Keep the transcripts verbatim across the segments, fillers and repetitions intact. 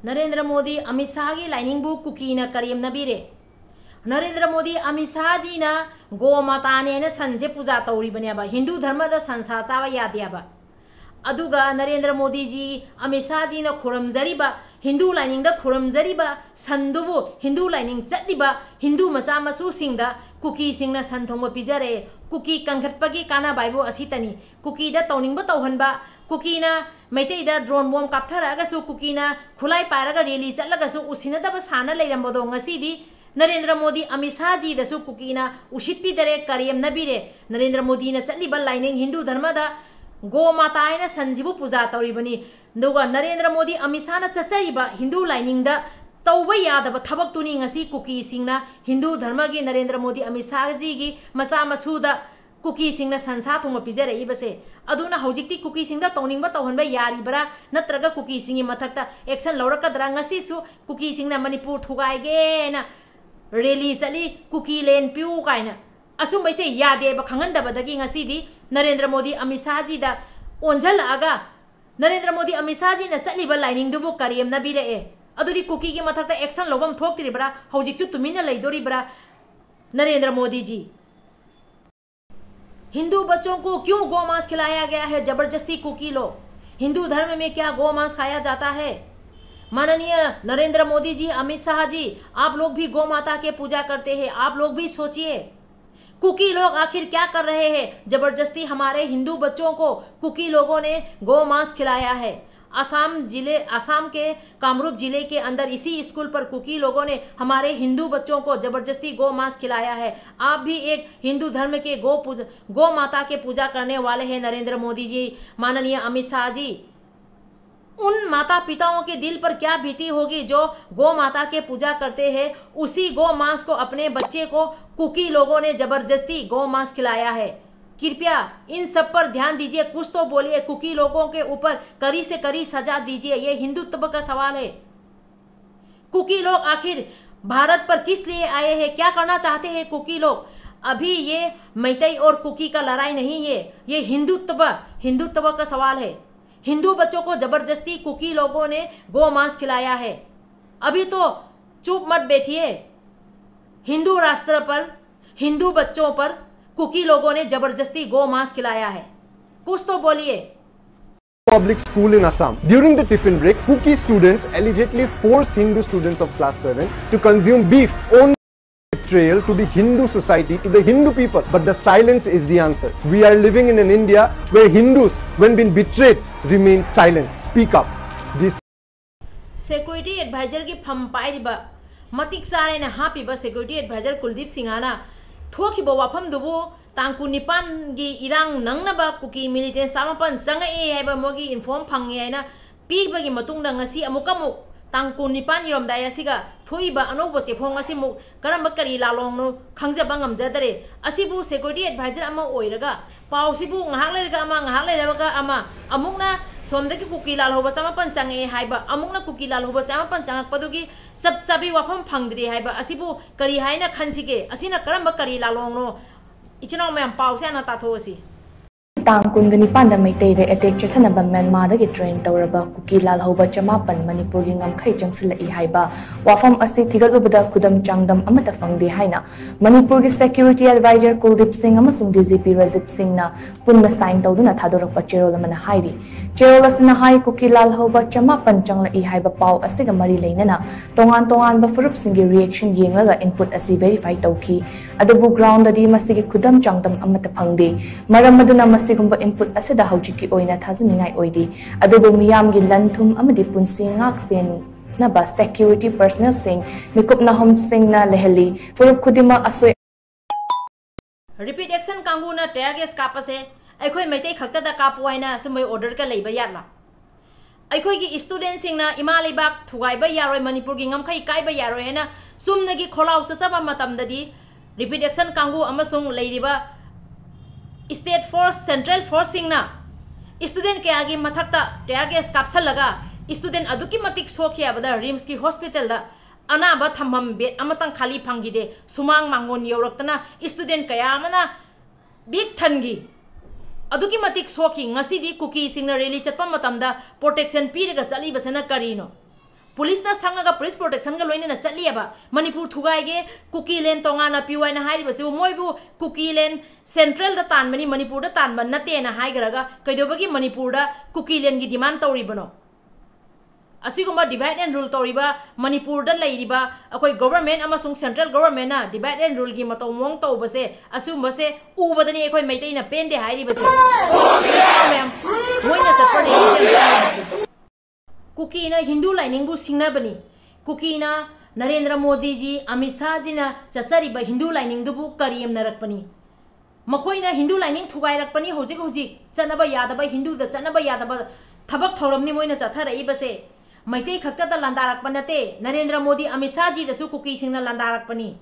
Narendra Modi Amit ꯁꯥꯍꯒꯤ ꯂꯥꯏꯅꯤꯡꯕꯨ ꯀꯨꯀꯤꯅ ꯀꯔꯦꯝꯅꯕꯤꯔꯦ꯫ Narendra Modi Amit ꯁꯥꯍꯖꯤꯅ GO ꯃꯥꯇꯥꯅꯦꯅ ꯁꯟꯁꯦ ꯄꯨꯖꯥ ꯇꯧꯔꯤꯕꯅꯦꯕ꯫ ꯍꯤꯟꯗꯨ ꯙꯔꯃꯗ ꯁꯟꯁꯥ ꯆꯥꯕ ꯌꯥꯗꯦꯕ꯫ ꯑꯗꯨꯒ ꯅꯔꯦꯟꯗ꯭ꯔ ꯃꯣꯗꯤꯖꯤ, ꯑꯃꯤꯠ ꯁꯥꯍꯖꯤꯅ ꯈꯨꯔꯨꯝꯖꯔꯤꯕ, ꯍꯤꯟꯗꯨ ꯂꯥꯏꯅꯤꯡꯗ ꯈꯨꯔꯨꯝꯖꯔꯤꯕ ꯁꯟꯗꯨꯕꯨ ꯍꯤꯟꯗꯨ ꯂꯥꯏꯅꯤꯡ ꯆꯠꯂꯤꯕ ꯍꯤꯟꯗꯨ ꯃꯆꯥ ꯃꯁꯨꯁꯤꯡꯗ ꯀꯨꯀꯤꯁꯤꯡꯅ ꯁꯟ ꯊꯣꯡꯕ ꯄꯤꯖꯔꯛꯑꯦ꯫ ꯀꯨꯀꯤ ꯀꯟꯈꯠꯄꯒꯤ ꯀꯥꯟꯅꯕ ꯍꯥꯏꯕꯨ ꯑꯁꯤꯇꯅꯤ꯫ ꯀꯨꯀꯤꯗ ꯇꯧꯅꯤꯡꯕ ꯇꯧꯍꯟꯕ, ꯀꯨꯀꯤꯅ ꯃꯩꯇꯩꯗ ꯗ꯭ꯔꯣꯟ ꯕꯣꯝ ꯀꯥꯞꯊꯔꯛꯑꯒꯁꯨ, ꯀꯨꯀꯤꯅ ꯈꯨꯠꯂꯥꯏ ꯄꯥꯏꯔꯒ ꯔꯦꯂꯤ ꯆꯠꯂꯒꯁꯨ ꯎꯁꯤꯟꯅꯗꯕ ꯁꯥꯅ ꯂꯩꯔꯝꯕꯗꯣ ꯉꯁꯤꯗꯤ ꯅꯔꯦꯟꯗ꯭ꯔ ꯃꯣꯗꯤ ꯑꯃꯤꯠ ꯁꯥꯍꯖꯤꯗꯁꯨ ꯀꯨꯀꯤꯅ ꯎꯁꯤꯠꯄꯤꯗꯔꯦ, ꯀꯔꯦꯝꯅꯕꯤꯔꯦ꯫ ꯅꯔꯦꯟꯗ꯭ꯔ ꯃꯣꯗꯤꯅ ꯆꯠꯂꯤꯕ ꯂꯥꯏꯅꯤꯡ ꯍꯤꯟꯗꯨ ꯙꯔꯃꯗ ꯒꯣ ꯃꯥꯇꯥ ꯍꯥꯏꯅ ꯁꯟꯁꯤꯕꯨ ꯄꯨꯖꯥ ꯇꯧꯔꯤꯕꯅꯤ꯫ ꯑꯗꯨꯒ ꯅꯔꯦꯟꯗ꯭ꯔ ꯃꯣꯗꯤ ꯑꯃꯤꯠ ꯁꯥꯍꯅ ꯆꯠꯆꯔꯤꯕ ꯍꯤꯟꯗꯨ ꯂꯥꯏꯅꯤꯡꯗ ꯇꯧꯕ ꯌꯥꯗꯕ ꯊꯕꯛꯇꯨꯅꯤ ꯉꯁꯤ ꯀꯨꯀꯤꯁꯤꯡꯅ ꯍꯤꯟꯗꯨ ꯙꯔꯃꯒꯤ ꯅꯔꯦꯟꯗ꯭ꯔ ꯃꯣꯗꯤ ꯑꯃꯤꯠ ꯁꯥꯍꯖꯤꯒꯤ ꯃꯆꯥ ꯃꯁꯨꯗ ꯀꯨꯀꯤꯁꯤꯡꯅ ꯁꯟꯁꯥ ꯊꯣꯡꯕ ꯄꯤꯖꯔꯛꯏꯕꯁꯦ꯫ ꯑꯗꯨꯅ ꯍꯧꯖꯤꯛꯇꯤ ꯀꯨꯀꯤꯁꯤꯡꯗ ꯇꯧꯅꯤꯡꯕ ꯇꯧꯍꯟꯕ ꯌꯥꯔꯤꯕ꯭ꯔꯥ, ꯅꯠꯇ꯭ꯔꯒ ꯀꯨꯀꯤꯁꯤꯡꯒꯤ ꯃꯊꯛꯇ action ꯂꯧꯔꯛꯀꯗ꯭ꯔꯥ? ꯉꯁꯤꯁꯨ ꯀꯨꯀꯤꯁꯤꯡꯅ ꯃꯅꯤꯄꯨꯔ ꯊꯨꯒꯥꯏꯒꯦꯅ ꯔꯦꯂꯤ ꯆꯠꯂꯤ, ꯀꯨꯀꯤ land ꯄꯤꯌꯨ ꯀꯥꯏꯅ꯫ ꯑꯁꯨꯝꯕꯩꯁꯦ ꯌꯥꯗꯦꯕ ꯈꯪꯍꯟꯗꯕꯗꯒꯤ ꯉꯁꯤꯗꯤ ꯅꯔꯦꯟꯗ꯭ꯔ ꯃꯣꯗꯤ ꯑꯃꯤꯠ ꯁꯥꯍꯖꯤꯗ ꯑꯣꯟꯁꯤꯜꯂꯛꯑꯒ ꯅꯔꯦꯟꯗ꯭ꯔ ꯃꯣꯗꯤ ꯑꯃꯤꯠ ꯁꯥꯍꯖꯤꯅ ꯆꯠꯂꯤꯕ ꯂꯥꯏꯅꯤꯡꯗꯨꯕꯨ ꯀꯔꯦꯝꯅꯕꯤꯔꯛꯑꯦ꯫ ꯑꯗꯨꯗꯤ ꯀꯨꯀꯤꯒꯤ ꯃꯊꯛꯇ action ꯂꯧꯐꯝ ꯊꯣꯛꯇ꯭ꯔꯤꯕ꯭ꯔꯥ? ꯍꯧꯖꯤꯛꯁꯨ ꯇꯨꯃꯤꯟꯅ ꯂꯩꯗꯣꯔꯤꯕ꯭ꯔꯥ ꯅꯔꯦꯟꯗ꯭ꯔ ꯃꯣꯗꯤꯖꯤ? हिंदू बच्चों को क्यों गौ मांस खिलाया गया है जबरदस्ती कुकी लोग? हिंदू धर्म में क्या गौ मांस खाया जाता है? माननीय नरेंद्र मोदी जी, अमित शाह जी, आप लोग भी गौ माता के पूजा करते हैं, आप लोग भी सोचिए। कुकी लोग आखिर क्या कर रहे हैं? जबरदस्ती हमारे हिंदू बच्चों को कुकी लोगों ने गौ मांस खिलाया है। असम जिले, असम के कामरूप जिले के अंदर इसी स्कूल पर कुकी लोगों ने हमारे हिंदू बच्चों को जबरदस्ती गौ मांस खिलाया है। आप भी एक हिंदू धर्म के गौ पूज-, गौ माता के पूजा करने वाले हैं नरेंद्र मोदी जी, माननीय अमित शाह जी। उन माता पिताओं के दिल पर क्या बीती होगी जो गौ माता के पूजा करते हैं, उसी गौ मांस को अपने बच्चे को कुकी लोगों ने जबरदस्ती गौ मांस खिलाया है। कृपया इन सब पर ध्यान दीजिए, कुछ तो बोलिए, कुकी लोगों के ऊपर कड़ी से कड़ी सजा दीजिए। ये हिंदुत्व का सवाल है। कुकी लोग आखिर भारत पर किस लिए आए हैं, क्या करना चाहते हैं कुकी लोग? अभी ये मैतई और कुकी का लड़ाई नहीं है, ये हिंदुत्व, हिंदुत्व का सवाल है। हिंदू बच्चों को जबरदस्ती कुकी लोगों ने गौ मांस खिलाया है। अभी तो चुप मत बैठिए। हिंदू राष्ट्र पर, हिंदू बच्चों पर कुकी लोगों ने जबरदस्ती गौ मांस खिलाया है। कुछ तो बोलिए। Public school in Assam. During the tiffin break, Kuki students allegedly forced Hindu students of class seven to consume beef, only betrayal to the Hindu society, to the Hindu people. But the silence is the answer. We are living in an India where Hindus, when being betrayed, remain silent. Speak up. This security ꯑꯦꯗꯚꯥꯏꯖꯔꯒꯤ ꯐꯝ ꯄꯥꯏꯔꯤꯕ, ꯃꯇꯤꯛ ꯆꯥꯔꯦꯅ ꯍꯥꯞꯄꯤꯕ security adviser ꯀꯨꯜꯗꯤꯞ ꯁꯤꯡꯍꯅ ꯊꯣꯛꯈꯤꯕ ꯋꯥꯐꯝꯗꯨꯕꯨ ꯇꯥꯡ ꯀꯨꯟꯅꯤꯄꯥꯟꯒꯤ ꯏꯔꯥꯡ ꯅꯪꯅꯕ ꯀꯨꯀꯤ ꯃꯤꯂꯤꯇꯦꯟ ꯆꯥꯃꯥꯄꯟ ꯆꯪꯉꯛꯑꯦ ꯍꯥꯏꯕ ꯃꯣꯏꯒꯤ ꯏꯟꯐꯣꯔꯝ ꯐꯪꯉꯦ ꯍꯥꯏꯅ ꯄꯤꯕꯒꯤ ꯃꯇꯨꯡꯗ ꯉꯁꯤ ꯑꯃꯨꯛꯀ ꯑꯃꯨꯛ ꯇꯥꯡ ꯀꯨꯟꯅꯤꯄꯥꯟ ꯌꯧꯔꯝꯗꯥꯏ ꯑꯁꯤꯒ ꯊꯣꯛꯏꯕ ꯑꯅꯧꯕ ꯆꯦꯐꯣꯡ ꯑꯁꯤꯃꯨꯛ ꯀꯔꯝꯕ ꯀꯔꯤ ꯂꯥꯂꯣꯡꯅꯣ ꯈꯪꯖꯕ ꯉꯝꯖꯗꯔꯦ꯫ ꯑꯁꯤꯕꯨ ꯁꯦꯀ꯭ꯌꯨꯔꯤꯇꯤ ꯑꯦꯗꯚꯥꯏꯖꯔ ꯑꯃ ꯑꯣꯏꯔꯒ ꯄꯥꯎꯁꯤꯕꯨ ꯉꯥꯏꯍꯥꯛ ꯂꯩꯔꯒ ꯑꯃ, ꯉꯥꯏꯍꯥꯛ ꯂꯩꯔꯒ ꯑꯃ, ꯑꯃꯨꯛꯅ ꯁꯣꯝꯗꯒꯤ ꯀꯨꯀꯤ ꯂꯥꯜꯍꯧꯕ ꯆꯃꯥꯄꯟ ꯆꯪꯉꯛꯑꯦ ꯍꯥꯏꯕ, ꯑꯃꯨꯛꯅ ꯀꯨꯀꯤ ꯂꯥꯜꯍꯧꯕ ꯆꯃꯥꯄꯟ ꯆꯪꯉꯛꯄꯗꯨꯒꯤ ꯆꯞ ꯆꯥꯕꯤ ꯋꯥꯐꯝ ꯐꯪꯗ꯭ꯔꯤ ꯍꯥꯏꯕ ꯑꯁꯤꯕꯨ ꯀꯔꯤ ꯍꯥꯏꯅ ꯈꯟꯁꯤꯒꯦ? ꯑꯁꯤꯅ ꯀꯔꯝꯕ ꯀꯔꯤ ꯂꯥꯂꯣꯡꯅꯣ? ꯏꯆꯤꯟ ꯏꯅꯥꯎ ꯃꯌꯥꯝ, ꯄꯥꯎꯁꯦ ꯍꯥꯟꯅ ꯇꯥꯊꯣꯛꯑꯁꯤ꯫ ꯇꯥꯡ ꯀꯨꯟꯒ ꯅꯤꯄꯥꯟꯗ ꯃꯩꯇꯩꯗ ꯑꯦꯇꯦꯛ ꯆꯠꯊꯅꯕ ꯃ꯭ꯌꯥꯟꯃꯥꯔꯗꯒꯤ ꯇ꯭ꯔꯦꯟ ꯇꯧꯔꯕ ꯀꯨꯀꯤ ꯂꯥꯜꯍꯧꯕ ꯆꯃꯥꯄꯟ ꯃꯅꯤꯄꯨꯔꯒꯤ ꯉꯝꯈꯩ ꯆꯪꯁꯤꯜꯂꯛꯏ ꯍꯥꯏꯕ ꯋꯥꯐꯝ ꯑꯁꯤ ꯊꯤꯒꯠꯂꯨꯕꯗ ꯈꯨꯗꯝ ꯆꯥꯡꯗꯝ ꯑꯃꯠꯇ ꯐꯪꯗꯦ ꯍꯥꯏꯅ ꯃꯅꯤꯄꯨꯔꯒꯤ ꯁꯦꯀ꯭ꯌꯨꯔꯤꯇꯤ ꯑꯦꯗꯚꯥꯏꯖꯔ ꯀꯨꯜꯗꯤꯞ ꯁꯤꯡ ꯑꯃꯁꯨꯡ ꯗꯤ ꯖꯤ ꯄꯤ ꯔꯥꯖꯤꯕ ꯁꯤꯡꯅ ꯄꯨꯟꯅ ꯁꯥꯏꯟ ꯇꯧꯗꯨꯅ ꯊꯥꯗꯣꯔꯛꯄ ꯆꯦꯔꯣꯜ ꯑꯃꯅ ꯍꯥꯏꯔꯤ꯫ ꯆꯦꯔꯣꯜ ꯑꯁꯤꯅ ꯍꯥꯏ, ꯀꯨꯀꯤ ꯂꯥꯜꯍꯧꯕ ꯆꯃꯥꯄꯟ ꯆꯪꯂꯛꯏ ꯍꯥꯏꯕ ꯄꯥꯎ ꯑꯁꯤꯒ ꯃꯔꯤ ꯂꯩꯅꯅ ꯇꯣꯉꯥꯟ ꯇꯣꯉꯥꯟꯕ ꯐꯨꯔꯨꯞꯁꯤꯡꯒꯤ ꯔꯤꯑꯦꯛꯁꯟ ꯌꯦꯡꯂꯒ ꯏꯟꯄꯨꯠ ꯑꯁꯤ ꯚꯦꯔꯤꯐꯥꯏ ꯇꯧꯈꯤ꯫ ꯑꯗꯨꯕꯨ ꯒ꯭ꯔꯥꯎꯟꯗꯗꯤ ꯃꯁꯤꯒꯤ ꯈꯨꯗꯝ ꯆꯥꯡꯗꯝ ꯑꯃꯠꯇ ꯐꯪꯗꯦ꯫ ꯃꯔꯝ ꯑꯗꯨꯅ ꯃꯁꯤꯒꯨꯝꯕ ꯏꯟꯄꯨꯠ ꯑꯁꯤꯗ ꯍꯧꯖꯤꯛꯀꯤ ꯑꯣꯏꯅ ꯊꯥꯖꯅꯤꯡꯉꯥꯏ ꯑꯣꯏꯗꯦ꯫ ꯑꯗꯨꯕꯨ ꯃꯤꯌꯥꯝꯒꯤ ꯂꯟ ꯊꯨꯝ ꯑꯃꯗꯤ ꯄꯨꯟꯁꯤ ꯉꯥꯛ ꯁꯦꯟꯅꯕ ꯁꯦꯀ꯭ꯌꯨꯔꯤꯇꯤ ꯄꯔꯁꯅꯦꯜꯁꯤꯡ, ꯃꯤꯀꯨꯞ ꯅꯥꯍꯨꯝꯁꯤꯡꯅ ꯂꯩꯍꯜꯂꯤ꯫ ꯐꯨꯔꯨꯞ ꯈꯨꯗꯤꯡꯃꯛ ꯑꯁꯣꯏ ꯔꯤꯄꯤꯠ ꯑꯦꯛꯁꯟ ꯀꯥꯡꯕꯨꯅ ꯇꯤꯌꯔ ꯒꯦꯁ ꯀꯥꯞꯄꯁꯦ ꯑꯩꯈꯣꯏ ꯃꯩꯇꯩ ꯈꯛꯇꯗ ꯀꯥꯞꯄꯨ ꯍꯥꯏꯅ ꯑꯁꯨꯝꯕꯒꯤ ꯑꯣꯔꯗꯔꯒ ꯂꯩꯕ ꯌꯥꯠꯂꯥ? ꯑꯩꯈꯣꯏꯒꯤ ꯏꯁꯇꯨꯗꯦꯟꯁꯤꯡꯅ ꯏꯃꯥ ꯂꯩꯕꯥꯛ ꯊꯨꯒꯥꯏꯕ ꯌꯥꯔꯣꯏ, ꯃꯅꯤꯄꯨꯔꯒꯤ ꯉꯝꯈꯩ ꯀꯥꯏꯕ ꯌꯥꯔꯣꯏ ꯍꯥꯏꯅ ꯆꯨꯝꯅꯒꯤ ꯈꯣꯜꯂꯥꯎ ꯆꯠꯆꯕ ꯃꯇꯝꯗꯗꯤ, ꯔꯤꯄꯤꯠ ꯑꯦꯛꯁꯟ ꯀꯥꯡꯕꯨ ꯑꯃꯁꯨꯡ ꯂꯩꯔꯤꯕ ꯁ꯭ꯇꯦꯠ ꯐꯣꯔꯁ, ꯁꯦꯟꯇ꯭ꯔꯦꯜ ꯐꯣꯔꯁꯁꯤꯡꯅ ꯏꯁꯇꯨꯗꯦꯟ ꯀꯌꯥꯒꯤ ꯃꯊꯛꯇ ꯇꯤꯌꯔ ꯒꯦꯁ ꯀꯥꯞꯁꯜꯂꯒ ꯏꯁꯇꯨꯗꯦꯟ ꯑꯗꯨꯛꯀꯤ ꯃꯇꯤꯛ ꯁꯣꯛꯈꯤ ꯍꯥꯏꯕꯗ ꯔꯤꯝꯁꯀꯤ ꯍꯣꯁꯄꯤꯇꯥꯜꯗ ꯑꯅꯥꯕ ꯊꯝꯐꯝ ꯕꯦꯗ ꯑꯃꯇꯪ ꯈꯥꯂꯤ ꯐꯪꯈꯤꯗꯦ꯫ ꯁꯨꯃꯥꯡ ꯃꯥꯡꯒꯣꯟ ꯌꯧꯔꯛꯇꯅ ꯏꯁꯇꯨꯗꯦꯟ ꯀꯌꯥ ꯑꯃꯅ ꯕꯤꯛ ꯊꯟꯈꯤ꯫ ꯑꯗꯨꯛꯀꯤ ꯃꯇꯤꯛ ꯁꯣꯛꯈꯤ꯫ ꯉꯁꯤꯗꯤ ꯀꯨꯀꯤꯁꯤꯡꯅ rally ꯆꯠꯄ ꯃꯇꯝꯗ protection ꯄꯤꯔꯒ ꯆꯠꯂꯤꯕꯁꯤꯅ ꯀꯔꯤꯅꯣ? ꯄꯨꯂꯤꯁꯅ ꯁꯪꯉꯒ police protectionꯒ ꯂꯣꯏꯅꯅ ꯆꯠꯂꯤꯑꯕ꯫ ꯃꯅꯤꯄꯨꯔ ꯊꯨꯒꯥꯏꯒꯦ, ꯀꯨꯀꯤꯂꯦꯟ ꯇꯣꯉꯥꯟꯅ ꯄꯤꯌꯨ ꯍꯥꯏꯅ ꯍꯥꯏꯔꯤꯕꯁꯤꯕꯨ, ꯃꯣꯏꯕꯨ ꯀꯨꯀꯤꯂꯦꯟ centralꯗ ꯇꯥꯟꯕꯅꯤ, ꯃꯅꯤꯄꯨꯔꯗ ꯇꯥꯟꯕ ꯅꯠꯇꯦꯅ ꯍꯥꯏꯈ꯭ꯔꯒ ꯀꯩꯗꯧꯕꯒꯤ ꯃꯅꯤꯄꯨꯔꯗ ꯀꯨꯀꯤꯂꯦꯟꯒꯤ demand ꯇꯧꯔꯤꯕꯅꯣ? ꯑꯁꯤꯒꯨꯝꯕ divide and rule ꯇꯧꯔꯤꯕ, ꯃꯅꯤꯄꯨꯔꯗ ꯂꯩꯔꯤꯕ ꯑꯩꯈꯣꯏ government ꯑꯃꯁꯨꯡ central governmentꯅ divide and ruleꯒꯤ ꯃꯇꯧ ꯃꯑꯣꯡ ꯇꯧꯕꯁꯦ, ꯑꯁꯤꯒꯨꯝꯕꯁꯦ ꯎꯕꯗꯅꯤ ꯑꯩꯈꯣꯏ ꯃꯩꯇꯩꯅ ꯄꯦꯟꯗꯦ ꯍꯥꯏꯔꯤꯕꯁꯦ꯫ ꯃꯌꯥꯝ, ꯃꯣꯏꯅ ꯆꯠꯄ rally ꯁꯦ ꯑꯝꯇ ꯌꯦꯡꯁꯤ꯫ ꯀꯨꯀꯤꯅ ꯍꯤꯟꯗꯨ ꯂꯥꯏꯅꯤꯡꯕꯨ ꯁꯤꯡꯅꯕꯅꯤ꯫ ꯀꯨꯀꯤꯅ ꯅꯔꯦꯟꯗ꯭ꯔ ꯃꯣꯗꯤꯖꯤ, ꯑꯃꯤꯠ ꯁꯥꯍꯖꯤꯅ ꯆꯠꯆꯔꯤꯕ ꯍꯤꯟꯗꯨ ꯂꯥꯏꯅꯤꯡꯗꯨꯕꯨ ꯀꯔꯦꯝꯅꯔꯛꯄꯅꯤ꯫ ꯃꯈꯣꯏꯅ ꯍꯤꯟꯗꯨ ꯂꯥꯏꯅꯤꯡ ꯊꯨꯒꯥꯏꯔꯛꯄꯅꯤ꯫ ꯍꯧꯖꯤꯛ ꯍꯧꯖꯤꯛ ꯆꯠꯅꯕ ꯌꯥꯗꯕ, ꯍꯤꯟꯗꯨꯗ ꯆꯠꯅꯕ ꯌꯥꯗꯕ ꯊꯕꯛ ꯊꯧꯔꯝꯅꯤ ꯃꯣꯏꯅ ꯆꯠꯊꯔꯛꯏꯕꯁꯦ꯫ ꯃꯩꯇꯩ ꯈꯛꯇꯗ ꯂꯥꯟꯗꯥꯔꯛꯄ ꯅꯠꯇꯦ, ꯅꯔꯦꯟꯗ꯭ꯔ ꯃꯣꯗꯤ, ꯑꯃꯤꯠ ꯁꯥꯍꯖꯤꯗꯁꯨ ꯀꯨꯀꯤꯁꯤꯡꯅ ꯂꯥꯟꯗꯥꯔꯛꯄꯅꯤ꯫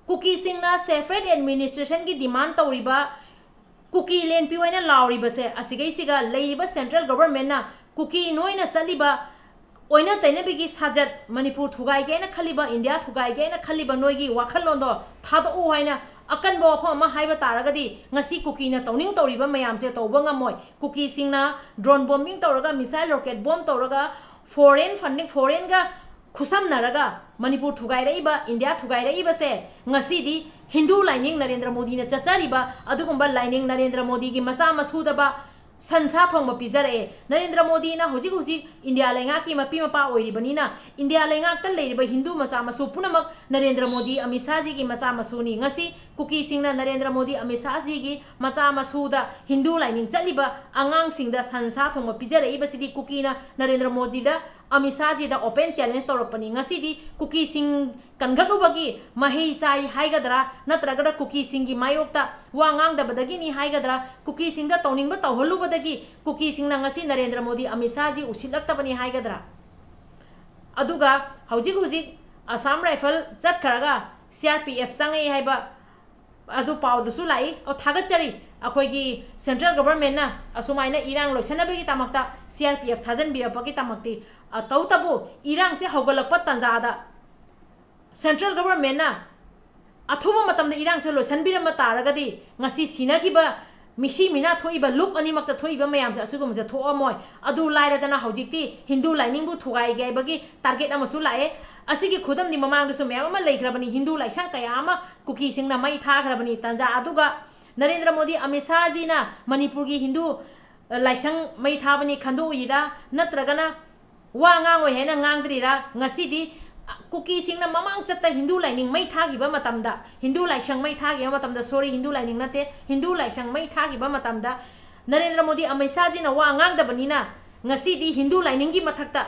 ꯀꯨꯀꯤꯁꯤꯡꯅ separate administrationꯒꯤ demand ꯇꯧꯔꯤꯕ, ꯀꯨꯀꯤꯂꯦꯟ ꯄꯤꯌꯨ ꯍꯥꯏꯅ ꯂꯥꯎꯔꯤꯕꯁꯦ, ꯑꯁꯤꯒꯩꯁꯤꯒ ꯂꯩꯔꯤꯕ central governmentꯅ ꯀꯨꯀꯤ ꯅꯣꯏꯅ ꯆꯠꯂꯤꯕ ꯑꯣꯏꯅ ꯇꯩꯅꯕꯤꯒꯤ ꯁꯥꯖꯠ, ꯃꯅꯤꯄꯨꯔ ꯊꯨꯒꯥꯏꯒꯦ ꯍꯥꯏꯅ ꯈꯜꯂꯤꯕ, ꯏꯟꯗꯤꯌꯥ ꯊꯨꯒꯥꯏꯒꯦ ꯍꯥꯏꯅ ꯈꯜꯂꯤꯕ ꯅꯣꯏꯒꯤ ꯋꯥꯈꯜꯂꯣꯟꯗꯣ ꯊꯥꯗꯣꯛꯎ ꯍꯥꯏꯅ ꯑꯀꯟꯕ ꯋꯥꯐꯝ ꯑꯃ ꯍꯥꯏꯕ ꯇꯥꯔꯒꯗꯤ, ꯉꯁꯤ ꯀꯨꯀꯤꯅ ꯇꯧꯅꯤꯡ ꯇꯧꯔꯤꯕ ꯃꯌꯥꯝꯁꯦ ꯇꯧꯕ ꯉꯝꯃꯣꯏ꯫ ꯀꯨꯀꯤꯁꯤꯡꯅ drone bombing ꯇꯧꯔꯒ, missile, rocket bomb ꯇꯧꯔꯒ, foreign funding, foreignꯒ ꯈꯨꯠꯁꯝꯅꯔꯒ ꯃꯅꯤꯄꯨꯔ ꯊꯨꯒꯥꯏꯔꯛꯏꯕ, ꯏꯟꯗꯤꯌꯥ ꯊꯨꯒꯥꯏꯔꯛꯏꯕꯁꯦ ꯉꯁꯤꯗꯤ ꯍꯤꯟꯗꯨ ꯂꯥꯏꯅꯤꯡ, ꯅꯔꯦꯟꯗ꯭ꯔ ꯃꯣꯗꯤꯅ ꯆꯠꯆꯔꯤꯕ ꯑꯗꯨꯒꯨꯝꯕ ꯂꯥꯏꯅꯤꯡ, ꯅꯔꯦꯟꯗ꯭ꯔ ꯃꯣꯗꯤꯒꯤ ꯃꯆꯥ ꯃꯁꯨꯗꯕ ꯁꯟꯁꯥ ꯊꯣꯡꯕ ꯄꯤꯖꯔꯛꯑꯦ꯫ ꯅꯔꯦꯟꯗ꯭ꯔ ꯃꯣꯗꯤꯅ ꯍꯧꯖꯤꯛ ꯍꯧꯖꯤꯛ ꯏꯟꯗꯤꯌꯥ ꯂꯩꯉꯥꯛꯀꯤ ꯃꯄꯤ ꯃꯄꯥ ꯑꯣꯏꯔꯤꯕꯅꯤꯅ, ꯏꯟꯗꯤꯌꯥ ꯂꯩꯉꯥꯛꯇ ꯂꯩꯔꯤꯕ ꯍꯤꯟꯗꯨ ꯃꯆꯥ ꯃꯁꯨ ꯄꯨꯝꯅꯃꯛ ꯅꯔꯦꯟꯗ꯭ꯔ ꯃꯣꯗꯤ, ꯑꯃꯤꯠ ꯁꯥꯍꯖꯤꯒꯤ ꯃꯆꯥ ꯃꯁꯨꯅꯤ꯫ ꯉꯁꯤ ꯀꯨꯀꯤꯁꯤꯡꯅ ꯅꯔꯦꯟꯗ꯭ꯔ ꯃꯣꯗꯤ, ꯑꯃꯤꯠ ꯁꯥꯍꯖꯤꯒꯤ ꯃꯆꯥ ꯃꯁꯨꯗ, ꯍꯤꯟꯗꯨ ꯂꯥꯏꯅꯤꯡ ꯆꯠꯂꯤꯕ ꯑꯉꯥꯡꯁꯤꯡꯗ ꯁꯟꯁꯥ ꯊꯣꯡꯕ ꯄꯤꯖꯔꯛꯏꯕꯁꯤꯗꯤ ꯀꯨꯀꯤꯅ ꯅꯔꯦꯟꯗ꯭ꯔ ꯃꯣꯗꯤꯗ, ꯑꯃꯤꯠ ꯁꯥꯍꯖꯤꯗ open challenge ꯇꯧꯔꯛꯄꯅꯤ꯫ ꯉꯁꯤꯗꯤ ꯀꯨꯀꯤꯁꯤꯡ ꯀꯟꯈꯠꯂꯨꯕꯒꯤ ꯃꯍꯩ ꯆꯥꯏ ꯍꯥꯏꯒꯗ꯭ꯔꯥ, ꯅꯠꯇ꯭ꯔꯒꯅ ꯀꯨꯀꯤꯁꯤꯡꯒꯤ ꯃꯥꯌꯣꯛꯇ ꯋꯥ ꯉꯥꯡꯗꯕꯗꯒꯤꯅꯤ ꯍꯥꯏꯒꯗ꯭ꯔꯥ, ꯀꯨꯀꯤꯁꯤꯡꯗ ꯇꯧꯅꯤꯡꯕ ꯇꯧꯍꯜꯂꯨꯕꯗꯒꯤ ꯀꯨꯀꯤꯁꯤꯡꯅ ꯉꯁꯤ ꯅꯔꯦꯟꯗ꯭ꯔ ꯃꯣꯗꯤ, ꯑꯃꯤꯠ ꯁꯥꯍꯖꯤ ꯎꯁꯤꯠꯂꯛꯇꯕꯅꯤ ꯍꯥꯏꯒꯗ꯭ꯔꯥ? ꯑꯗꯨꯒ ꯍꯧꯖꯤꯛ ꯍꯧꯖꯤꯛ Assam Rifle ꯆꯠꯈ꯭ꯔꯒ C R P F ꯆꯪꯉꯛꯏ ꯍꯥꯏꯕ ꯑꯗꯨ ꯄꯥꯎꯗꯁꯨ ꯂꯥꯛꯏ꯫ ꯑꯣ, ꯊꯥꯒꯠꯆꯔꯤ꯫ ꯑꯩꯈꯣꯏꯒꯤ central governmentꯅ ꯑꯁꯨꯃꯥꯏꯅ ꯏꯔꯥꯡ ꯂꯣꯏꯁꯤꯟꯅꯕꯒꯤ ꯗꯃꯛꯇ C R P F ꯊꯥꯖꯤꯟꯕꯤꯔꯛꯄꯒꯤ ꯗꯃꯛꯇꯤ꯫ ꯑ, ꯇꯧꯕꯇꯕꯨ ꯏꯔꯥꯡꯁꯦ ꯍꯧꯒꯠꯂꯛꯄ ꯇꯥꯟꯖꯥꯗ central governmentꯅ ꯑꯊꯨꯕ ꯃꯇꯝꯗ ꯏꯔꯥꯡꯁꯦ ꯂꯣꯏꯁꯤꯟꯕꯤꯔꯝꯕ ꯇꯥꯔꯒꯗꯤ ꯉꯁꯤ ꯁꯤꯅꯈꯤꯕ ꯃꯤꯁꯤ ꯃꯤꯅꯥ ꯊꯣꯛꯏꯕ ꯂꯨꯞ ꯑꯅꯤꯃꯛꯇ ꯊꯣꯛꯏꯕ ꯃꯌꯥꯝꯁꯦ ꯑꯁꯤꯒꯨꯝꯕꯁꯦ ꯊꯣꯛꯑꯝꯃꯣꯏ꯫ ꯑꯗꯨ ꯂꯥꯏꯔꯗꯅ ꯍꯧꯖꯤꯛꯇꯤ ꯍꯤꯟꯗꯨ ꯂꯥꯏꯅꯤꯡꯕꯨ ꯊꯨꯒꯥꯏꯒꯦ ꯍꯥꯏꯕꯒꯤ target ꯑꯃꯁꯨ ꯂꯥꯛꯑꯦ꯫ ꯑꯁꯤꯒꯤ ꯈꯨꯗꯝꯗꯤ ꯃꯃꯥꯡꯗꯁꯨ ꯃꯌꯥꯝ ꯑꯃ ꯂꯩꯈ꯭ꯔꯕꯅꯤ꯫ ꯍꯤꯟꯗꯨ ꯂꯥꯏꯁꯪ ꯀꯌꯥ ꯑꯃ ꯀꯨꯀꯤꯁꯤꯡꯅ ꯃꯩ ꯊꯥꯈ꯭ꯔꯕꯅꯤ꯫ ꯇꯥꯟꯖꯥ ꯑꯗꯨꯒ ꯅꯔꯦꯟꯗ꯭ꯔ ꯃꯣꯗꯤ ꯑꯃꯤꯠ ꯁꯥꯍꯖꯤꯅ ꯃꯅꯤꯄꯨꯔꯒꯤ ꯍꯤꯟꯗꯨ, ꯑ, ꯂꯥꯏꯁꯪ ꯃꯩ ꯊꯥꯕꯅꯤ ꯈꯟꯗꯣꯛꯏꯔꯥ, ꯅꯠꯇ꯭ꯔꯒꯅ ꯋꯥ ꯉꯥꯡꯉꯣꯏ ꯍꯥꯏꯅ ꯉꯥꯡꯗ꯭ꯔꯤꯔꯥ? ꯉꯁꯤꯗꯤ, ꯑ, ꯀꯨꯀꯤꯁꯤꯡꯅ ꯃꯃꯥꯡ ꯆꯠꯇ ꯍꯤꯟꯗꯨ ꯂꯥꯏꯅꯤꯡ ꯃꯩ ꯊꯥꯈꯤꯕ ꯃꯇꯝꯗ, ꯍꯤꯟꯗꯨ ꯂꯥꯏꯁꯪ ꯃꯩ ꯊꯥꯈꯤꯕ ꯃꯇꯝꯗ, sorry, ꯍꯤꯟꯗꯨ ꯂꯥꯏꯅꯤꯡ ꯅꯠꯇꯦ, ꯍꯤꯟꯗꯨ ꯂꯥꯏꯁꯪ ꯃꯩ ꯊꯥꯈꯤꯕ ꯃꯇꯝꯗ ꯅꯔꯦꯟꯗ꯭ꯔ ꯃꯣꯗꯤ ꯑꯃꯤꯠ ꯁꯥꯍꯖꯤꯅ ꯋꯥ ꯉꯥꯡꯗꯕꯅꯤꯅ ꯉꯁꯤꯗꯤ ꯍꯤꯟꯗꯨ ꯂꯥꯏꯅꯤꯡꯒꯤ ꯃꯊꯛꯇ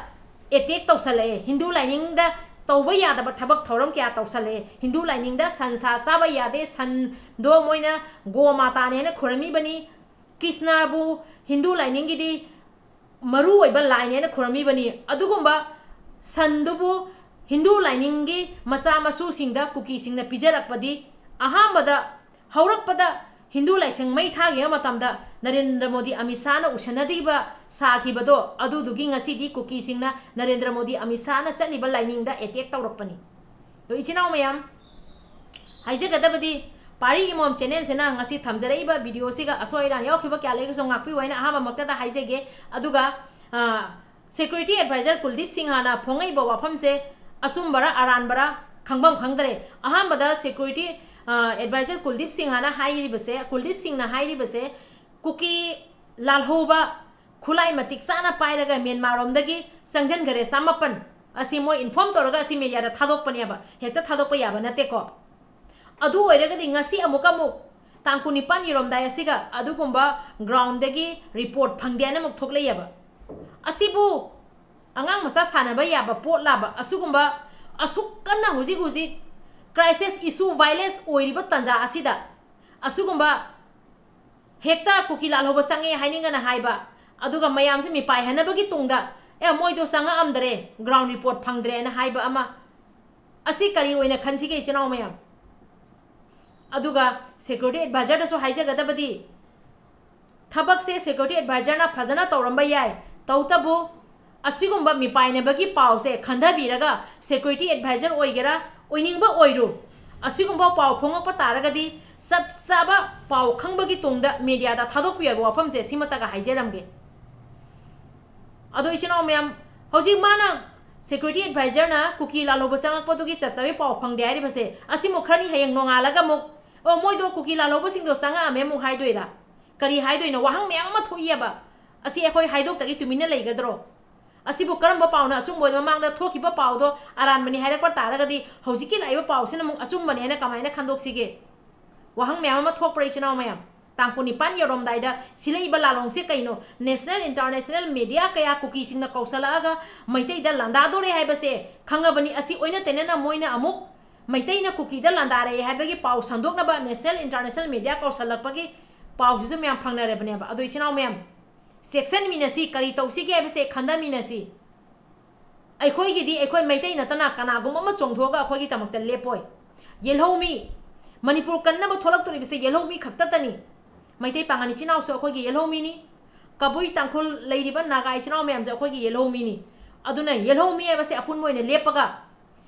attack ꯇꯧꯁꯜꯂꯛꯑꯦ꯫ ꯍꯤꯟꯗꯨ ꯂꯥꯏꯅꯤꯡꯗ ꯇꯧꯕ ꯌꯥꯗꯕ ꯊꯕꯛ ꯊꯧꯔꯝ ꯀꯌꯥ ꯇꯧꯁꯜꯂꯛꯑꯦ꯫ ꯍꯤꯟꯗꯨ ꯂꯥꯏꯅꯤꯡꯗ ꯁꯟ ꯁꯥ ꯆꯥꯕ ꯌꯥꯗꯦ, ꯁꯟꯗꯣ ꯃꯣꯏꯅ ꯒꯣ ꯃꯥꯇꯥꯅꯦꯅ ꯈꯨꯔꯝꯃꯤꯕꯅꯤ꯫ ꯀ꯭ꯔꯤꯁꯅꯕꯨ ꯍꯤꯟꯗꯨ ꯂꯥꯏꯅꯤꯡꯒꯤꯗꯤ ꯃꯔꯨ ꯑꯣꯏꯕ ꯂꯥꯏꯅꯦꯅ ꯈꯨꯔꯝꯃꯤꯕꯅꯤ꯫ ꯑꯗꯨꯒꯨꯝꯕ ꯁꯟꯗꯨꯕꯨ ꯍꯤꯟꯗꯨ ꯂꯥꯏꯅꯤꯡꯒꯤ ꯃꯆꯥ ꯃꯁꯨꯁꯤꯡꯗ ꯀꯨꯀꯤꯁꯤꯡꯅ ꯄꯤꯖꯔꯛꯄꯗꯤ, ꯑꯍꯥꯟꯕꯗ ꯍꯧꯔꯛꯄꯗ ꯍꯤꯟꯗꯨ ꯂꯥꯏꯁꯪ ꯃꯩ ꯊꯥꯈꯤꯕ ꯃꯇꯝꯗ ꯅꯔꯦꯟꯗ꯭ꯔ ꯃꯣꯗꯤ ꯑꯃꯤꯠ ꯁꯥꯍꯅ ꯎꯁꯟꯅꯗ꯭ꯔꯤꯕ ꯁꯥꯈꯤꯕꯗꯣ, ꯑꯗꯨꯗꯨꯒꯤ ꯉꯁꯤꯗꯤ ꯀꯨꯀꯤꯁꯤꯡꯅ ꯅꯔꯦꯟꯗ꯭ꯔ ꯃꯣꯗꯤ ꯑꯃꯤꯠ ꯁꯥꯍꯅ ꯆꯠꯂꯤꯕ ꯂꯥꯏꯅꯤꯡꯗ attack ꯇꯧꯔꯛꯄꯅꯤ꯫ ꯑꯗꯣ ꯏꯆꯤꯟ ꯏꯅꯥꯎ ꯃꯌꯥꯝ, ꯍꯥꯏꯖꯒꯗꯕꯗꯤ, ꯄꯥꯔꯤ ꯏꯃꯣꯝ channelꯁꯤꯅ ꯉꯁꯤ ꯊꯝꯖꯔꯛꯏꯕ videoꯁꯤꯒ ꯑꯁꯣꯏ ꯑꯔꯥꯟ ꯌꯥꯎꯈꯤꯕ ꯀꯌꯥ ꯂꯩꯔꯒꯁꯨ ꯉꯥꯛꯄꯤꯌꯨ ꯍꯥꯏꯅ ꯑꯍꯥꯟꯕ ꯃꯛꯇꯗ ꯍꯥꯏꯖꯒꯦ꯫ ꯑꯗꯨꯒ, ꯑ, security advisor ꯀꯨꯜꯗꯤꯞ ꯁꯤꯡꯍꯅ ꯐꯣꯡꯉꯛꯏꯕ ꯋꯥꯐꯝꯁꯦ ꯑꯆꯨꯝꯕꯔꯥ ꯑꯔꯥꯟꯕꯔꯥ ꯈꯪꯐꯝ ꯈꯪꯗ꯭ꯔꯦ꯫ ꯑꯍꯥꯟꯕꯗ security, ꯑ, advisor ꯀꯨꯜꯗꯤꯞ ꯁꯤꯡꯍꯅ ꯍꯥꯏꯔꯤꯕꯁꯦ, ꯀꯨꯜꯗꯤꯞ ꯁꯤꯡꯅ ꯍꯥꯏꯔꯤꯕꯁꯦ, ꯀꯨꯀꯤ ꯂꯥꯜꯍꯧꯕ ꯈꯨꯠꯂꯥꯏ ꯃꯇꯤꯛ ꯆꯥꯅ ꯄꯥꯏꯔꯒ ꯃ꯭ꯌꯥꯟꯃꯥꯔꯔꯣꯝꯗꯒꯤ ꯆꯪꯁꯤꯟꯈꯔꯦ, ꯆꯃꯥꯄꯟ꯫ ꯑꯁꯤ ꯃꯣꯏ inform ꯇꯧꯔꯒ ꯑꯁꯤ mediaꯗ ꯊꯥꯗꯣꯛꯄꯅꯦꯕ, ꯍꯦꯛꯇ ꯊꯥꯗꯣꯛꯄ ꯌꯥꯕ ꯅꯠꯇꯦꯀꯣ꯫ ꯑꯗꯨ ꯑꯣꯏꯔꯒꯗꯤ ꯉꯁꯤ ꯑꯃꯨꯛꯀ ꯑꯃꯨꯛ ꯇꯥꯡ ꯀꯨꯟꯅꯤꯄꯥꯟ ꯌꯧꯔꯝꯗꯥꯏ ꯑꯁꯤꯒ ꯑꯗꯨꯒꯨꯝꯕ groundꯗꯒꯤ report ꯐꯪꯗꯦ ꯍꯥꯏꯅ ꯑꯃꯨꯛ ꯊꯣꯛꯂꯛꯑꯦꯕ꯫ ꯑꯁꯤꯕꯨ ꯑꯉꯥꯡ ꯃꯆꯥ ꯁꯥꯟꯅꯕ ꯌꯥꯕ ꯄꯣꯠꯂꯥꯕ? ꯑꯁꯤꯒꯨꯝꯕ ꯑꯁꯨꯛ ꯀꯟꯅ ꯍꯧꯖꯤꯛ ꯍꯧꯖꯤꯛ crisis issue, violence ꯑꯣꯏꯔꯤꯕ ꯇꯥꯟꯖꯥ ꯑꯁꯤꯗ ꯑꯁꯤꯒꯨꯝꯕ ꯍꯦꯛꯇ ꯀꯨꯀꯤ ꯂꯥꯜꯍꯧꯕ ꯆꯪꯉꯦ ꯍꯥꯏꯅꯤꯡꯉꯅ ꯍꯥꯏꯕ, ꯑꯗꯨꯒ ꯃꯌꯥꯝꯁꯦ ꯃꯤꯄꯥꯏꯍꯟꯅꯕꯒꯤ ꯇꯨꯡꯗ, "ꯑꯦ, ꯃꯣꯏꯗꯣ ꯆꯪꯉꯛꯑꯝꯗ꯭ꯔꯦ, ground report ꯐꯪꯗ꯭ꯔꯦꯅ" ꯍꯥꯏꯕ ꯑꯃ, ꯑꯁꯤ ꯀꯔꯤ ꯑꯣꯏꯅ ꯈꯟꯁꯤꯒꯦ, ꯏꯆꯤꯟ ꯏꯅꯥꯎ ꯃꯌꯥꯝ? ꯑꯗꯨꯒ security advisorꯗꯁꯨ ꯍꯥꯏꯖꯒꯗꯕꯗꯤ, ꯊꯕꯛꯁꯦ security advisorꯅ ꯐꯖꯅ ꯇꯧꯔꯝꯕ ꯌꯥꯏ, ꯇꯧꯇꯕꯨ ꯑꯁꯤꯒꯨꯝꯕ ꯃꯤꯄꯥꯏꯅꯕꯒꯤ ꯄꯥꯎꯁꯦ ꯈꯟꯊꯕꯤꯔꯒ, security advisor ꯑꯣꯏꯒꯦꯔꯥ, ꯑꯣꯏꯅꯤꯡꯕ ꯑꯣꯏꯔꯨ, ꯑꯁꯤꯒꯨꯝꯕ ꯄꯥꯎ ꯐꯣꯡꯉꯛꯄ ꯇꯥꯔꯒꯗꯤ ꯆꯞ ꯆꯥꯕ ꯄꯥꯎ ꯈꯪꯕꯒꯤ ꯇꯨꯡꯗ ꯃꯦꯗꯤꯌꯥꯗ ꯊꯥꯗꯣꯛꯄꯤꯌꯨ ꯍꯥꯏꯕ ꯋꯥꯐꯝꯁꯦ ꯁꯤꯃꯇꯒ ꯍꯥꯏꯖꯔꯝꯒꯦ꯫ ꯑꯗꯣ ꯏꯆꯤꯟ ꯏꯅꯥꯎ ꯃꯌꯥꯝ, ꯍꯧꯖꯤꯛ ꯃꯥꯅ ꯁꯦꯀ꯭ꯌꯨꯔꯤꯇꯤ ꯑꯦꯗꯚꯥꯏꯖꯔꯅ ꯀꯨꯀꯤ ꯂꯥꯜꯍꯧꯕ ꯆꯪꯉꯛꯄꯗꯨꯒꯤ ꯆꯞ ꯆꯥꯕꯤ ꯄꯥꯎ ꯐꯪꯗꯦ ꯍꯥꯏꯔꯤꯕꯁꯦ, ꯑꯁꯤꯃꯨꯛ ꯈꯔꯅꯤ ꯍꯌꯦꯡ ꯅꯣꯡꯉꯥꯜꯂꯒ ꯑꯃꯨꯛ, "ꯑꯣ, ꯃꯣꯏꯗꯣ ꯀꯨꯀꯤ ꯂꯥꯜꯍꯧꯕꯁꯤꯡꯗꯣ ꯆꯪꯉꯛꯑꯝꯃꯦ" ꯑꯃꯨꯛ ꯍꯥꯏꯗꯣꯏꯔꯥ? ꯀꯔꯤ ꯍꯥꯏꯗꯣꯏꯅꯣ? ꯋꯥꯍꯪ ꯃꯌꯥꯝ ꯑꯃ ꯊꯣꯛꯏꯑꯕ꯫ ꯑꯁꯤ ꯑꯩꯈꯣꯏ ꯍꯥꯏꯗꯣꯛꯇꯒꯤ ꯇꯨꯃꯤꯟꯅ ꯂꯩꯒꯗ꯭ꯔꯣ? ꯑꯁꯤꯕꯨ ꯀꯔꯝꯕ ꯄꯥꯎꯅ ꯑꯆꯨꯝꯕ ꯑꯣꯏꯕ? ꯃꯃꯥꯡꯗ ꯊꯣꯛꯈꯤꯕ ꯄꯥꯎꯗꯣ ꯑꯔꯥꯟꯕꯅꯤ ꯍꯥꯏꯔꯛꯄ ꯇꯥꯔꯒꯗꯤ ꯍꯧꯖꯤꯛꯀꯤ ꯂꯥꯛꯏꯕ ꯄꯥꯎꯁꯤꯅ ꯑꯃꯨꯛ ꯑꯆꯨꯝꯕꯅꯤ ꯍꯥꯏꯅ ꯀꯃꯥꯏꯅ ꯈꯟꯗꯣꯛꯁꯤꯒꯦ? ꯋꯥꯍꯪ ꯃꯌꯥꯝ ꯑꯃ ꯊꯣꯛꯄ꯭ꯔꯥ, ꯏꯆꯤꯟ ꯏꯅꯥꯎ ꯃꯌꯥꯝ? ꯇꯥꯡ ꯀꯨꯟꯅꯤꯄꯥꯟ ꯌꯧꯔꯝꯗꯥꯏꯗ ꯁꯤꯂꯛꯏꯕ ꯂꯥꯂꯣꯡꯁꯦ ꯀꯩꯅꯣ? ꯅꯦꯁꯅꯦꯜ, ꯏꯟꯇꯔꯅꯦꯁꯅꯦꯜ ꯃꯦꯗꯤꯌꯥ ꯀꯌꯥ ꯀꯨꯀꯤꯁꯤꯡꯅ ꯀꯧꯁꯜꯂꯛꯑꯒ ꯃꯩꯇꯩꯗ ꯂꯥꯟꯗꯥꯗꯣꯔꯦ ꯍꯥꯏꯕꯁꯦ ꯈꯪꯉꯕꯅꯤ꯫ ꯑꯁꯤ ꯑꯣꯏꯅ ꯇꯩꯅꯅ ꯃꯣꯏꯅ ꯑꯃꯨꯛ ꯃꯩꯇꯩꯅ ꯀꯨꯀꯤꯗ ꯂꯥꯟꯗꯥꯔꯦ ꯍꯥꯏꯕꯒꯤ ꯄꯥꯎ ꯁꯟꯗꯣꯛꯅꯕ ꯅꯦꯁꯅꯦꯜ, ꯏꯟꯇꯔꯅꯦꯁꯅꯦꯜ ꯃꯦꯗꯤꯌꯥ ꯀꯧꯁꯜꯂꯛꯄꯒꯤ ꯄꯥꯎꯁꯤꯁꯨ ꯃꯌꯥꯝ ꯐꯪꯅꯔꯕꯅꯦꯕ꯫ ꯑꯗꯣ ꯏꯆꯤꯟ ꯏꯅꯥꯎ ꯃꯌꯥꯝ, ꯆꯦꯛꯁꯤꯟꯃꯤꯟꯅꯁꯤ, ꯀꯔꯤ ꯇꯧꯁꯤꯒꯦ ꯍꯥꯏꯕꯁꯦ ꯈꯟꯊꯃꯤꯟꯅꯁꯤ꯫ ꯑꯩꯈꯣꯏꯒꯤꯗꯤ ꯑꯩꯈꯣꯏ ꯃꯩꯇꯩ ꯅꯠꯇꯅ ꯀꯅꯥꯒꯨꯝꯕ ꯑꯃ ꯆꯣꯡꯊꯣꯛꯑꯒ ꯑꯩꯈꯣꯏꯒꯤꯗꯃꯛꯇ ꯂꯦꯞꯄꯣꯏ꯫ ꯌꯦꯜꯍꯧꯃꯤ, ꯃꯅꯤꯄꯨꯔ ꯀꯟꯅꯕ ꯊꯣꯛꯂꯛꯇꯣꯔꯤꯕꯁꯦ ꯌꯦꯜꯍꯧꯃꯤ ꯈꯛꯇꯇꯅꯤ꯫ ꯃꯩꯇꯩ ꯄꯥꯉꯜ ꯏꯆꯤꯟ ꯏꯅꯥꯎꯁꯨ ꯑꯩꯈꯣꯏꯒꯤ ꯌꯦꯜꯍꯧꯃꯤꯅꯤ꯫ ꯀꯕꯨꯏ, ꯇꯥꯡꯈꯨꯜ ꯂꯩꯔꯤꯕ ꯅꯥꯒꯥ ꯏꯆꯤꯟ ꯏꯅꯥꯎ ꯃꯌꯥꯝꯁꯦ ꯑꯩꯈꯣꯏꯒꯤ ꯌꯦꯜꯍꯧꯃꯤꯅꯤ꯫ ꯑꯗꯨꯅ ꯌꯦꯜꯍꯧꯃꯤ ꯍꯥꯏꯕꯁꯦ ꯑꯄꯨꯟꯕ ꯑꯣꯏꯅ ꯂꯦꯞꯄꯒ,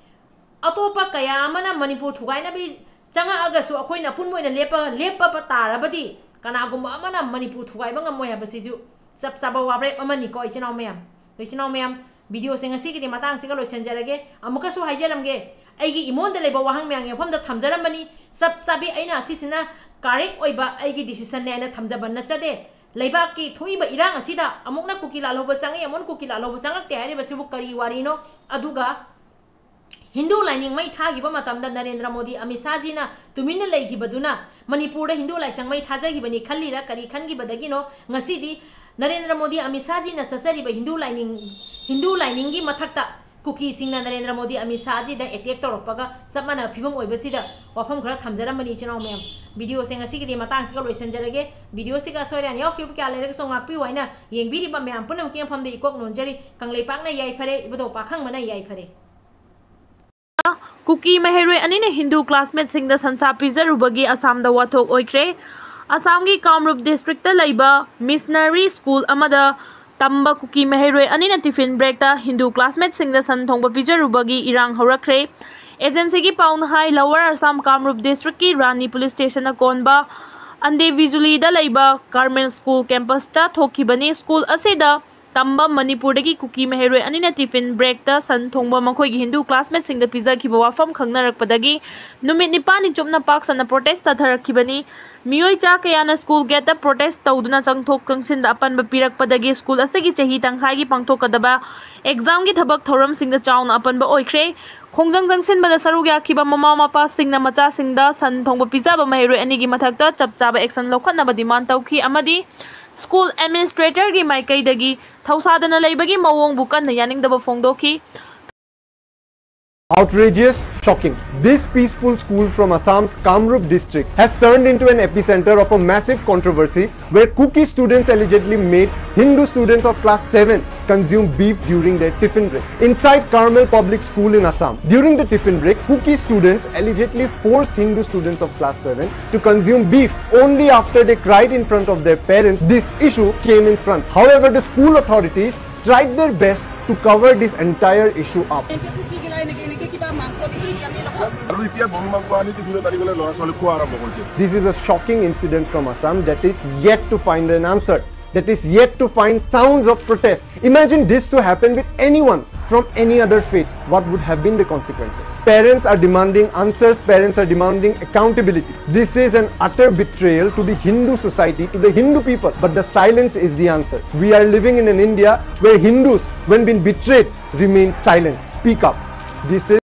ꯑꯇꯣꯞꯄ ꯀꯌꯥ ꯑꯃꯅ ꯃꯅꯤꯄꯨꯔ ꯊꯨꯒꯥꯏꯅꯕꯤ ꯆꯪꯉꯛꯑꯒꯁꯨ ꯑꯩꯈꯣꯏꯅ ꯑꯄꯨꯟꯕ ꯑꯣꯏꯅ ꯂꯦꯞꯄ, ꯂꯦꯞꯄꯕ ꯇꯥꯔꯕꯗꯤ ꯀꯅꯥꯒꯨꯝꯕ ꯑꯃꯅ ꯃꯅꯤꯄꯨꯔ ꯊꯨꯒꯥꯏꯕ ꯉꯝꯃꯣꯏ ꯍꯥꯏꯕꯁꯤꯁꯨ ꯆꯞ ꯆꯥꯕ ꯋꯥꯔꯦꯞ ꯑꯃꯅꯤꯀꯣ, ꯏꯆꯤꯟ ꯏꯅꯥꯎ ꯃꯌꯥꯝ꯫ ꯏꯆꯤꯟ ꯏꯅꯥꯎ ꯃꯌꯥꯝ, ꯚꯤꯗꯤꯑꯣꯁꯦ ꯉꯁꯤꯒꯤꯗꯤ ꯃꯇꯥꯡꯁꯤꯒ ꯂꯣꯏꯁꯤꯟꯖꯔꯒꯦ꯫ ꯑꯃꯨꯛꯀꯁꯨ ꯍꯥꯏꯖꯔꯝꯒꯦ, ꯑꯩꯒꯤ ꯏꯃꯣꯟꯗ ꯂꯩꯕ ꯋꯥꯍꯪ ꯃꯌꯥꯝꯒꯤ ꯃꯐꯝꯗ ꯊꯝꯖꯔꯝꯕꯅꯤ꯫ ꯆꯞ ꯆꯥꯕꯤ ꯑꯩꯅ ꯑꯁꯤꯁꯤꯅ ꯀꯔꯦꯛ ꯑꯣꯏꯕ ꯑꯩꯒꯤ ꯗꯤꯁꯤꯁꯟꯅꯦ ꯍꯥꯏꯅ ꯊꯝꯖꯕ ꯅꯠꯆꯗꯦ꯫ ꯂꯩꯕꯥꯛꯀꯤ ꯊꯣꯛꯏꯕ ꯏꯔꯥꯡ ꯑꯁꯤꯗ ꯑꯃꯨꯛꯅ ꯀꯨꯀꯤ ꯂꯥꯜꯍꯧꯕ ꯆꯪꯉꯤ, ꯑꯃꯨꯛꯅ ꯀꯨꯀꯤ ꯂꯥꯜꯍꯧꯕ ꯆꯪꯉꯛꯇꯦ ꯍꯥꯏꯔꯤꯕꯁꯤꯕꯨ ꯀꯔꯤ ꯋꯥꯔꯤꯅꯣ? ꯑꯗꯨꯒ ꯍꯤꯟꯗꯨ ꯂꯥꯏꯅꯤꯡ ꯃꯩ ꯊꯥꯈꯤꯕ ꯃꯇꯝꯗ ꯅꯔꯦꯟꯗ꯭ꯔ ꯃꯣꯗꯤ, ꯑꯃꯤꯠ ꯁꯥꯍꯖꯤꯅ ꯇꯨꯃꯤꯟꯅ ꯂꯩꯈꯤꯕꯗꯨꯅ ꯃꯅꯤꯄꯨꯔꯗ ꯍꯤꯟꯗꯨ ꯂꯥꯏꯁꯪ ꯃꯩ ꯊꯥꯖꯈꯤꯕꯅꯤ ꯈꯜꯂꯤꯔ, ꯀꯔꯤ ꯈꯟꯈꯤꯕꯗꯒꯤꯅꯣ ꯉꯁꯤꯗꯤ ꯅꯔꯦꯟꯗ꯭ꯔ ꯃꯣꯗꯤ, ꯑꯃꯤꯠ ꯁꯥꯍꯖꯤꯅ ꯆꯠꯆꯔꯤꯕ ꯍꯤꯟꯗꯨ ꯂꯥꯏꯅꯤꯡ, ꯍꯤꯟꯗꯨ ꯂꯥꯏꯅꯤꯡꯒꯤ ꯃꯊꯛꯇ ꯀꯨꯀꯤꯁꯤꯡꯅ ꯅꯔꯦꯟꯗ꯭ꯔ ꯃꯣꯗꯤ, ꯑꯃꯤꯠ ꯁꯥꯍꯖꯤꯗ ꯑꯦꯇꯦꯛ ꯇꯧꯔꯛꯄꯒ ꯆꯞ ꯃꯥꯟꯅꯕ ꯐꯤꯕꯝ ꯑꯣꯏꯕꯁꯤꯗ ꯋꯥꯐꯝ ꯈꯔ ꯊꯝꯖꯔꯝꯕꯅꯤ, ꯏꯆꯤꯟ ꯏꯅꯥꯎ ꯃꯌꯥꯝ꯫ ꯚꯤꯗꯤꯑꯣꯁꯦ ꯉꯁꯤꯒꯤꯗꯤ ꯃꯇꯥꯡꯁꯤꯒ ꯂꯣꯏꯁꯤꯟꯖꯔꯒꯦ꯫ ꯚꯤꯗꯤꯑꯣꯁꯤꯒ ꯑꯁꯣꯏ ꯑꯔꯥꯟ ꯌꯥꯎꯈꯤꯕ ꯀꯌꯥ ꯂꯩꯔꯒꯁꯨ ꯉꯥꯛꯄꯤꯌꯨ ꯍꯥꯏꯅ ꯌꯦꯡꯕꯤꯔꯤꯕ ꯃꯌꯥꯝ ꯄꯨꯝꯅꯃꯛꯀꯤ ꯃꯐꯝꯗ ꯏꯀꯣꯛ ꯅꯣꯟꯖꯔꯤ꯫ ꯀꯪꯂꯩꯄꯥꯛꯅ ꯌꯥꯏꯐꯔꯦ, ꯏꯕꯨꯙꯧ ꯄꯥꯈꯪꯕꯅ ꯌꯥꯏꯐꯔꯦ꯫ ꯀꯨꯀꯤ ꯃꯍꯩꯔꯣꯏ ꯑꯅꯤꯅ ꯍꯤꯟꯗꯨ ꯀ꯭ꯂꯥꯁꯃꯦꯠꯁꯤꯡꯗ ꯁꯟꯁꯥ ꯄꯤꯖꯔꯨꯕꯒꯤ ꯑꯁꯥꯝꯗ ꯋꯥꯊꯣꯛ ꯑꯣꯏꯈ꯭ꯔꯦ꯫ ꯑꯁꯥꯝꯒꯤ ꯀꯥꯝꯔꯨꯞ ꯗꯤꯁꯇ꯭ꯔꯤꯛꯇ ꯂꯩꯕ ꯃꯤꯁꯅꯔꯤ ꯁ꯭ꯀꯨꯜ ꯑꯃꯗ ꯇꯝꯕ ꯀꯨꯀꯤ ꯃꯍꯩꯔꯣꯏ ꯑꯅꯤꯅ ꯇꯤꯐꯤꯟ ꯕ꯭ꯔꯦꯛꯇ ꯍꯤꯟꯗꯨ ꯀ꯭ꯂꯥꯁꯃꯦꯠꯁꯤꯡꯗ ꯁꯟ ꯊꯣꯡꯕ ꯄꯤꯖꯔꯨꯕꯒꯤ ꯏꯔꯥꯡ ꯍꯧꯔꯛꯈ꯭ꯔꯦ꯫ ꯑꯦꯖꯦꯟꯁꯤꯒꯤ ꯄꯥꯎꯅ ꯍꯥꯏ, ꯂꯋꯔ ꯑꯁꯥꯝ ꯀꯥꯃꯔꯨꯞ ꯗꯤꯁꯇ꯭ꯔꯤꯛꯀꯤ ꯔꯥꯅꯤ ꯄꯨꯂꯤꯁ ꯁ꯭ꯇꯦꯁꯟꯅ ꯀꯣꯟꯕ ꯑꯟꯗꯦ ꯕꯤꯖꯨꯂꯤꯗ ꯂꯩꯕ ꯀꯥꯔꯃꯦꯜ ꯁ꯭ꯀꯨꯜ ꯀꯦꯝꯄꯁꯇ ꯊꯣꯛꯈꯤꯕꯅꯤ꯫ ꯁ꯭ꯀꯨꯜ ꯑꯁꯤꯗ ꯇꯝꯕ ꯃꯅꯤꯄꯨꯔꯗꯒꯤ ꯀꯨꯀꯤ ꯃꯍꯩꯔꯣꯏ ꯑꯅꯤꯅ ꯇꯤꯐꯤꯟ ꯕ꯭ꯔꯦꯛꯇ ꯁꯟ ꯊꯣꯡꯕ ꯃꯈꯣꯏꯒꯤ ꯍꯤꯟꯗꯨ ꯀ꯭ꯂꯥꯁꯃꯦꯠꯁꯤꯡꯗ ꯄꯤꯖꯈꯤꯕ ꯋꯥꯐꯝ ꯈꯪꯅꯔꯛꯄꯗꯒꯤ ꯅꯨꯃꯤꯠ ꯅꯤꯄꯥꯜꯅꯤ ꯆꯨꯞꯅ ꯄꯥꯛ ꯁꯟꯅ ꯄ꯭ꯔꯣꯇꯦꯁ ꯆꯠꯊꯔꯛꯈꯤꯕꯅꯤ꯫ ꯃꯤꯑꯣꯏ ꯆꯥ ꯀꯌꯥꯅ ꯁ꯭ꯀꯨꯜ ꯒꯦꯠꯇ ꯄ꯭ꯔꯣꯇꯦꯁ ꯇꯧꯗꯨꯅ ꯆꯪꯊꯣꯛ ꯆꯪꯁꯤꯟꯗ ꯑꯄꯟꯕ ꯄꯤꯔꯛꯄꯗꯒꯤ ꯁ꯭ꯀꯨꯜ ꯑꯁꯤꯒꯤ ꯆꯍꯤ ꯇꯪꯈꯥꯏꯒꯤ ꯄꯥꯡꯊꯣꯛꯀꯗꯕ ꯑꯦꯛꯖꯥꯝꯒꯤ ꯊꯕꯛ ꯊꯧꯔꯝꯁꯤꯡꯗ ꯆꯥꯎꯅ ꯑꯄꯟꯕ ꯑꯣꯏꯈ꯭ꯔꯦ꯫ ꯈꯣꯡꯖꯪ ꯆꯪꯁꯤꯟꯕꯗ ꯁꯔꯨꯛ ꯌꯥꯈꯤꯕ ꯃꯃꯥ ꯃꯄꯥꯁꯤꯡꯅ ꯃꯆꯥꯁꯤꯡꯗ ꯁꯟ ꯊꯣꯡꯕ ꯄꯤꯖꯕ ꯃꯍꯩꯔꯣꯏ ꯑꯅꯤꯒꯤ ꯃꯊꯛꯇ ꯆꯞ ꯆꯥꯕ ꯑꯦꯛꯁꯟ ꯂꯧꯈꯠꯅꯕ ꯗꯤꯃꯥꯟ ꯇꯧꯈꯤ ꯑꯃꯗꯤ ꯁ꯭ꯀꯨꯜ ꯑꯦꯗꯃꯤꯅꯤꯁꯇ꯭ꯔꯦꯇꯔꯒꯤ ꯃꯥꯏꯀꯩꯗꯒꯤ ꯊꯧꯁꯥꯗꯅ ꯂꯩꯕꯒꯤ ꯃꯑꯣꯡꯕꯨ ꯀꯟꯅ ꯌꯥꯅꯤꯡꯗꯕ ꯐꯣꯡꯗꯣꯛꯈꯤ꯫ Outrageous, shocking. This peaceful school from Assam's Kamrup district has turned into an epicenter of a massive controversy where Kuki students allegedly made Hindu students of class seven consume beef during their tiffin break. Inside Carmel Public School in Assam, during the tiffin break, Kuki students allegedly forced Hindu students of class seven to consume beef. Only after they cried in front of their parents, this issue came in front. However, the school authorities tried their best to cover this entire issue up. এনেকে cookie গিলা এনেকে এনেকে কিবা মাংস দিছে, আমি লগত আৰু এতিয়া গৰু মাংস আনি টিফিনত আনি পেলাই ল'ৰা ছোৱালীক খোৱা আৰম্ভ কৰিছে। This is a shocking incident from Assam that is yet to find an answer, that is yet to find sounds of protest. Imagine this to happen with anyone from any other faith. What would have been the consequences? Parents are demanding answers, parents are demanding accountability. This is an utter betrayal to the Hindu society, to the Hindu people. But the silence is the answer. We are living in an India where Hindus, when being betrayed, remain silent. Speak up. This is